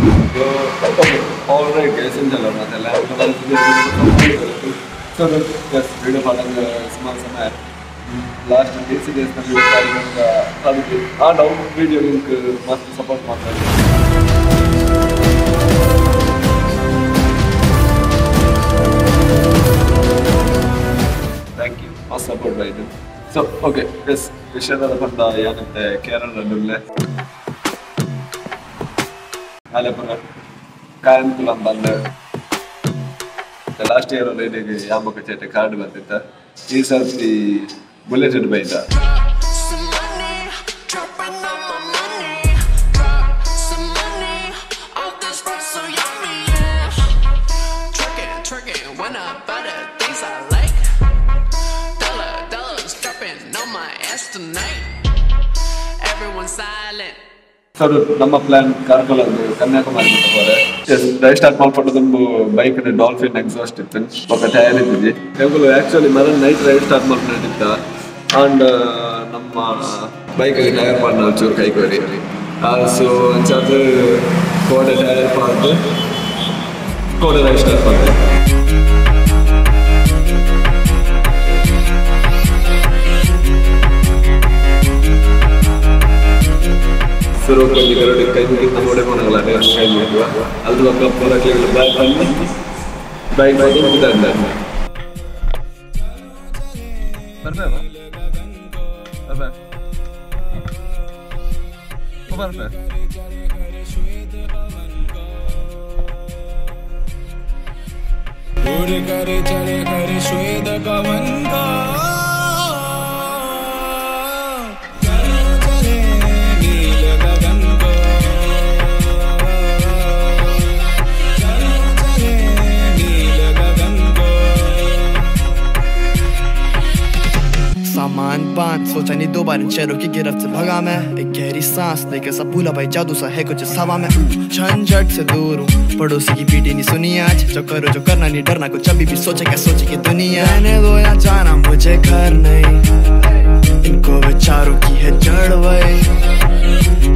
Okay all right guys ಇಂಜಲ್ಲ ಮತ್ತೆಲ್ಲ ಸೊ S video ಪಾಡಂಗ ಸುಮಾರು ಸಮಯ ಲಾಸ್ಟ್ ಡಿ ಸಿ ಡೇಸ್ ನಲ್ಲಿ ಅದಕ್ಕೆ ಆ ಡೌನ್ ವಿಡಿಯೋ ಲಿಂಕ್ ಮಸ್ತ್ ಸಪೋರ್ಟ್ ಮಾಡ್ತಾರೆ. Thank you ಮಸ್ತ್ ಸಪೋರ್ಟ್ ಆಯಿತು. ಸೊ ಓಕೆ ಎಸ್ ವಿಷಯದ ಪಂಡ ಏನಂತೆ ಕೇರಳದಲ್ಲೇ ಆಲೆಪುರ ಕಾಯಂಕುಲಂ ಬಂದ ಲಾಸ್ಟ್ ಇಯರ್ ಅಲ್ಲಿ ಯಾಮಕ ಚೇಟೆ ಕಾರ್ಡ್ ಬಂದಿತ್ತ ಈ ಸರ್ತಿ ಬುಲೆಟ್ ಬೈದ. ಸರ್ ನಮ್ಮ ಪ್ಲಾನ್ ಕಾರ್ಕಳ ಕನ್ಯಾಕುಮಾರಿ ಹೋರೆ ರೈಡ್ ಸ್ಟಾರ್ಟ್ ಮಾಡ್ಕೊಂಡು ತುಂಬ ಬೈಕ್ ಡಾಲ್ಫಿನ್ ಎಕ್ಸಾಸ್ಟ್ ಇತ್ತು ఒక ಟೈರ್ ಇದ್ದಿದ್ವಿ. ಯಾವಾಗಲೂ ಆ್ಯಕ್ಚುಲಿ ಮರನ್ ನೈಟ್ ರೈಡ್ ಸ್ಟಾರ್ಟ್ ಮಾಡ್ಕೊಂಡಿತ್ತ ಆ್ಯಂಡ್ ನಮ್ಮ ಬೈಕ್ ಟೈರ್ ಪಾಡ್ನ ಚೂರು ಕೈ ಕೋರಿ ಸೊ ಅಂಚಾದ ಕೋಡೆ ಟೈರ್ ಪಾಡ್ದು ಕೋಡೆ ರೈಡ್ ಸ್ಟಾರ್ಟ್ ಮಾಡಿದೆ. ಸುರುಕೊಂಜಿ ಗರುಡಿ ಕೈ ಮುಗಿದು ನಮ್ಮ ಒಡೆ ಮನಗಲ ಕೈ ಮುಗಿದುವ ಅದು ಒಕ್ಕ ಪೂರಕ್ಲಿಗಳು ಬ್ಯಾಗ್ ಬಂದು ಬೈಕ್ ಬಂದು ಮುಗಿದ उड़ कर चढ़ कर श्वेत पवन को चले नील गगन को चले नील गगन को। सामान बांध सोचा नहीं दो बार इन शहरों की गिरफ्त से भगा मैं एक गहरी सांस लेकर सब भूला भाई जादू सा है कुछ सवा में झंझट से दूर हूँ पड़ोसी की पीटी नहीं सुनी आज जो करो जो करना नहीं डरना कुछ अभी भी सोचे क्या सोचे की दुनिया रहने दो या जाना मुझे घर नहीं इनको बेचारों की है जड़ वही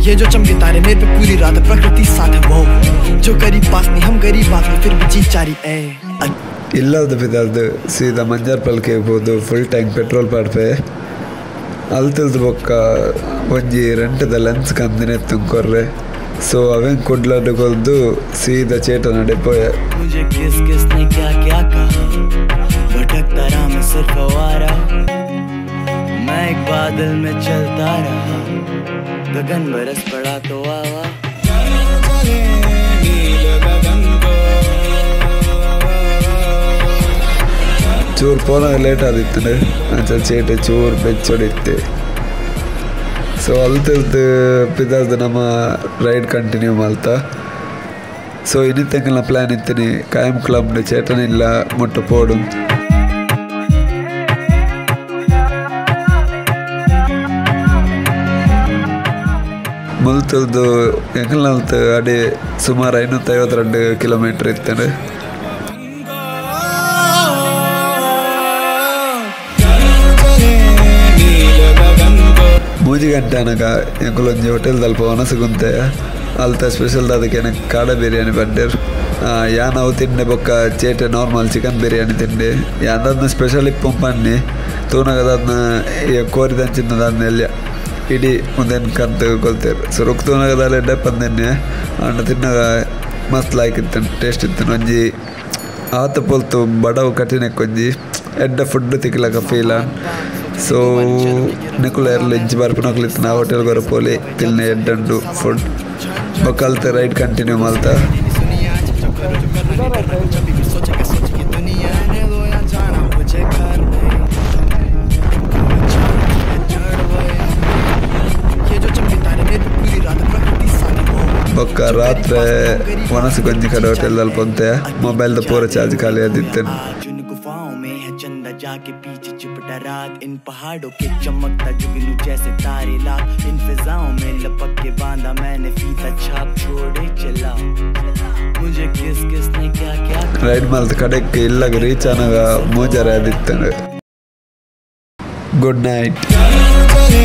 ये जो चमके तारे मेरे पे पूरी रात प्रकृति साथ है वो जो गरीब पास नहीं हम गरीब आदमी फिर भी जी चारी ए ಇಲ್ಲದ ಬಿದಲ್ದು ಸೀದಾ ಮಂಜಾರ್ ಪಲ್ಕೆ ಹೋಗ್ಬೋದು ಫುಲ್ ಟ್ಯಾಂಕ್ ಪೆಟ್ರೋಲ್ ಪಾಡ್ಪೆ ಅಲ್ತಿಲ್ದು ಬೊಕ್ಕ ಒಂಜಿ ರೆಂಟದ ಲೆನ್ಸ್ ಕಂದಿನೆ ತುಂಕೊರ್ರೆ ಸೊ ಅವೇನು ಕುಡ್ಲಾಡು ಕೊಲ್ದು ಸೀದಾ ಚೇಟ ನಡೆ ಪೋಯೆ. मुझे किस किस ने क्या क्या कहा भटकता रहा मैं सिर्फ आवारा मैं एक बादल में चलता रहा गगन बरस पड़ा तो आवा चले नील गगन को ಚೂರು ಪೋನಾಗ ಲೇಟ್ ಆದಿತ್ತು ಅಂಚ ಚೇಟೆ ಚೂರು ಬೆಚ್ಚೊಡಿತ್ತು. ಸೊ ಅಲ್ತಿಲ್ದು ಪಿದಾರ್ದು ನಮ್ಮ ರೈಡ್ ಕಂಟಿನ್ಯೂ ಮಲ್ತ. ಸೊ ಇನ್ನಿತ್ತೆಂಕಲ್ನ ಪ್ಲ್ಯಾನ್ ಇತ್ತೀನಿ ಕಾಯಂಕುಲಂಡ್ ಚೇಟನಿಲ್ಲ ಮುಟ್ಟು ಪೋಡು. ಮುಲ್ತಲ್ದು ಎಂಕಲ್ನಲ್ತು ಅಡಿ ಸುಮಾರು 552 ಕಿಲೋಮೀಟ್ರ್ ಇತ್ತಂಡು. ಮೂಜಿ ಗಂಟೆ ಅನಗ ಎಂಕುಲೊಂಜಿ ಹೋಟೆಲ್ ದಲ್ಪ ಒನಸುಗುಂತೆ ಅಲ್ತ ಸ್ಪೆಷಲ್ ಅದಕ್ಕೆ ನನಗೆ ಕಾಡ ಬಿರಿಯಾನಿ ಬಂಡೇರ್ ಯಾನ್ ಅವು ತಿಂಡೆ ಬೊಕ್ಕ ಚೇಟೆ ನಾರ್ಮಲ್ ಚಿಕನ್ ಬಿರಿಯಾನಿ ತಿಂಡೆ ಯಾನ್ದದ್ನ ಸ್ಪೆಷಲ್ ಇಪ್ಪು ಪನ್ನಿ ತೂನಗದನ್ನ ಕೋರಿದಂಚಿನ್ನದನ್ನ ಎಲ್ಯ ಇಡೀ ಒಂದೇನು ಕಂತು ಕೊಲ್ತೇರು. ಸೊ ರೊಕ್ಕ ತೂನಗದಾಲ ಎಡ್ಡೆ ಪಂದೆನ್ನೆ ಅಂಡ ತಿನ್ನಾಗ ಮಸ್ತ್ ಲಾಯ್ಕ್ ಇತ್ತು ಟೇಸ್ಟ್ ಇತ್ತು. ಒಂಜಿ ಆತ ಪೊಲ್ತು ಬಡವು ಕಠಿಣಕ್ಕೊಂಜಿ ಎಡ್ಡೆ ಫುಡ್ ತಿಕ್ಲಕ ಫೀಲ. ಸೊ ನಿಕುಲ ಎರ್ಲು ಇಂಚಿ ಬರ್ಪುನಕ್ಲಿತ್ತು ನಾ ಹೋಟೆಲ್ ಗೊರ ಪೋಲಿ ತಿನ್ನೆ ಎಡ್ಡಂಡು ಫುಡ್ ಬೊಕ್ಕ ರೈಡ್ ಕಂಟಿನ್ಯೂ ಮಲ್ತ. ಬೊಕ್ಕ ರಾತ್ರೆ ಒಣಸು ಕೊಂಜಿ ಕಡೆ ಹೋಟೆಲ್ ಪೊಂತೆ ಮೊಬೈಲ್ದ ಪೂರ ಚಾರ್ಜ್ ಖಾಲಿ ಆದಿತ್ತು. जाके पीछे चिपटा रात इन पहाड़ों के चमकता जुगनू जैसे तारे लाख इन फिजाओं में लपक के बांधा मैंने फीता छाप छोड़े चला मुझे किस किस ने क्या क्या ರೈಡ್ ಮಲ್ತ ಕಡೆಕ್ ಇಲ್ಲಾಗ ರೀಚ್ ಆನಾಗ ಮೋಜಾರ ಆದಿತ್ತು. Good night. चले